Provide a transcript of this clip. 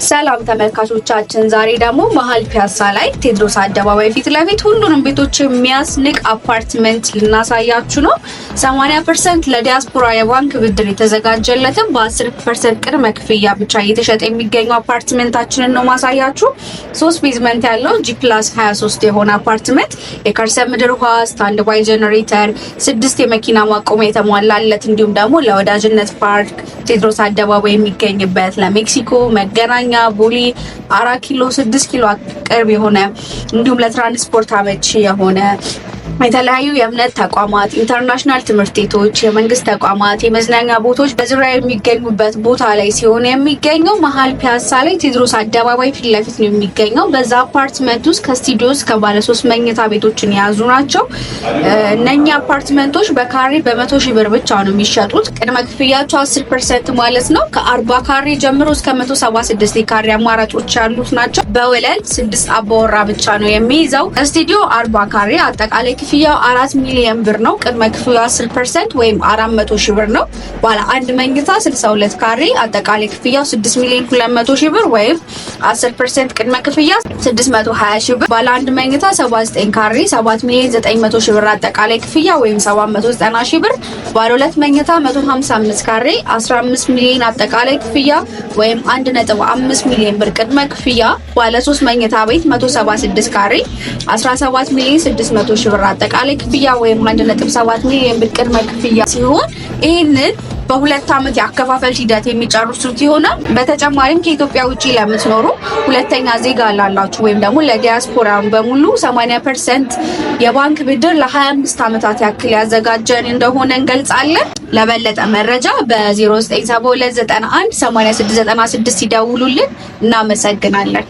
ሰላም ተመልካቾቻችን፣ ዛሬ ደግሞ መሀል ፒያሳ ላይ ቴዎድሮስ አደባባይ ፊት ለፊት ሁሉንም ቤቶች የሚያስንቅ አፓርትመንት ልናሳያችሁ ነው። 80% ለዲያስፖራ የባንክ ብድር የተዘጋጀለትም በ10% ቅድመ ክፍያ ብቻ እየተሸጠ የሚገኙ አፓርትመንታችንን ነው ማሳያችሁ። ሶስት basement ያለው G+23 የሆነ አፓርትመንት፣ የከርሰ ምድር ውሃ፣ stand by generator፣ ስድስት የመኪና ማቆሚያ የተሟላለት፣ እንዲሁም ደግሞ ለወዳጅነት ፓርክ፣ ቴዎድሮስ አደባባይ የሚገኝበት፣ ለሜክሲኮ፣ መገናኛ፣ ቦሌ፣ 4 ኪሎ፣ 6 ኪሎ ቅርብ የሆነ፣ እንዲሁም ለትራንስፖርት አመቺ የሆነ፣ የተለያዩ የእምነት ተቋማት፣ international ትምህርት ቤቶች፣ የመንግስት ተቋማት፣ የመዝናኛ ቦታዎች በዙሪያ የሚገኙበት ቦታ ላይ ሲሆን የሚገኘው መሀል ፒያሳ ላይ ቴዎድሮስ አደባባይ ፊት ለፊት ነው የሚገኘው። በዛ አፓርትመንት ውስጥ ከስቱዲዮ እስከ ባለ ሶስት መኝታ ቤቶችን የያዙ ናቸው። እነኚህ አፓርትመንቶች በካሬ በ100,000 ብር ብቻ ነው የሚሸጡት። ቅድመ ክፍያቸው 10% ማለት ነው። ከ40 ካሬ ጀምሮ እስከ 176 የካሬ አማራጮች ያሉት ናቸው። በወለል ስድስት አባወራ ብቻ ነው የሚይዘው። ስቱዲዮ 40 ካሬ አጠቃላይ ክፍያው 4 ሚሊዮን ብር ነው። ቅድመ ክፍያው 10% ወይም 400,000 ብር ነው። ባለ አንድ መኝታ 62 ካሬ አጠቃላይ ክፍያው 6 ሚሊዮን 200 ሺህ ብር ወይም 10% ቅድመ ክፍያ 620 ሺህ ብር። ባለ አንድ መኝታ 79 ካሬ 7 ሚሊዮን 900 ሺህ ብር አጠቃላይ ክፍያ ወይም 790 ሺህ ብር። ባለ ሁለት መኝታ 155 ካሬ 15 ሚሊዮን አጠቃላይ ክፍያ ወይም 1.5 ሚሊዮን ብር ቅድመ ክፍያ። ባለ ሶስት መኝታ ቤት 176 ካሬ 17 ሚሊዮን 600 ሺህ ብር አጠቃላይ ክፍያ ወይም 1.7 ሚሊዮን ብር ቅድመ ክፍያ ሲሆን ይህንን በ2 ዓመት የአከፋፈል ሂደት የሚጨርሱት ይሆናል። በተጨማሪም ከኢትዮጵያ ውጭ ለምትኖሩ፣ ሁለተኛ ዜጋ ላላችሁ ወይም ደግሞ ለዲያስፖራ በሙሉ 80% የባንክ ብድር ለ25 ዓመታት ያክል ያዘጋጀን እንደሆነ እንገልጻለን። ለበለጠ መረጃ በ0972918696 ይደውሉልን። እናመሰግናለን።